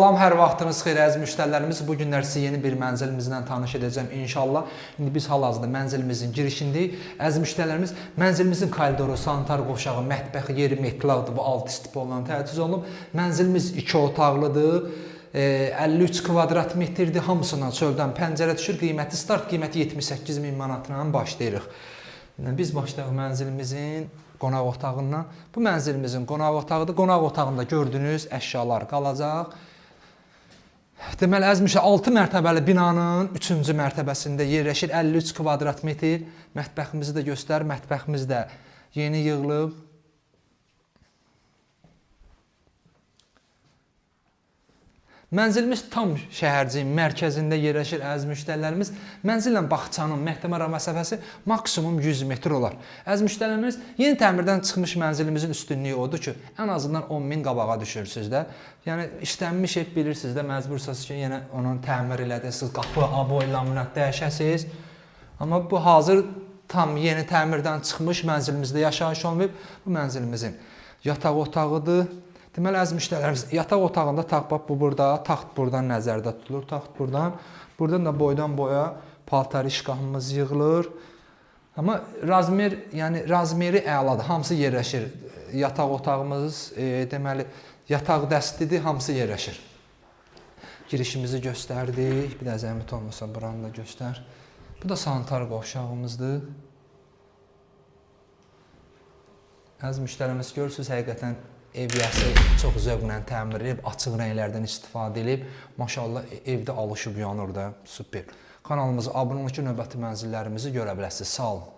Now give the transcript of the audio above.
Salam, hər vaxtınız xeyir əziz müştərilərimiz. Bu günlər sizi yeni bir mənzilimizlə tanış edəcəm inşallah. İndi biz hal-hazırda mənzilimizin girişindəyik. Əziz müştərilərimiz, mənzilimizin koridoru, sanitar qovşağı, mətbəxi, yeri metlaqdır. Bu alt istipolla təchiz olunub. Mənzilimiz 2 otaqlıdır. 53 kvadrat metrdir. Hamısına çöldən pəncərə düşür. Qiyməti start qiyməti 78 min manatla başlayırıq. İndi biz başlayaq mənzilimizin qonaq otağından. Bu mənzilimizin qonaq otağıdır. Qonaq otağında gördüyünüz əşyalar qalacaq. Deməli, əziz müştərilər, 6 mərtəbəli binanın 3-cü mərtəbəsində yerləşir. 53 kvadrat metr. Mətbəximizi də göstər. Mətbəximiz də yeni yığılıb. Mənzilimiz tam şəhərciyin mərkəzində yerləşir əziz müştərilərimiz. Mənzillə bağçanın məktəbə ara məsafəsi maksimum 100 metr olar. Əziz müştərilərimiz, yeni təmirdən çıxmış mənzilimizin üstünlüyü odur ki, ən azından 10 min qabağa düşürsüz də. Yəni işlənmiş ev bilirsiniz də, məcbursunuz ki, yenə onun təmir elədəsiniz, qapı, aboy, laminat dəyişəsiniz. Amma bu hazır tam yeni təmirdən çıxmış mənzilimizdə yaşayış olmayıb. Bu mənzilimizin yataq otağıdır. Deməli, əziz müştərilərimiz, yataq otağında taxt bax bu burada, taxt buradan nəzərdə tutulur, taxt buradan. Buradan da boydan boya paltar şkafımız yığılır. Amma razmer, yəni razmeri əladır. Hamısı yerləşir. Yataq otağımız, deməli, yataq dəstidir, hamısı yerləşir. Girişimizi göstərdik. Bir də zəhmət olmasa buranı da göstər. Bu da sanitar qovşağımızdır. Əziz müştərimiz, görürsünüz, həqiqətən ev yəsi çox zövqlə təmir edilib, açıq rənglərdən istifadə edilib. Maşallah, evdə alışıb yanır da, super. Kanalımıza abunə olun ki, növbəti mənzillərimizi görə biləsiniz. Sağ olun.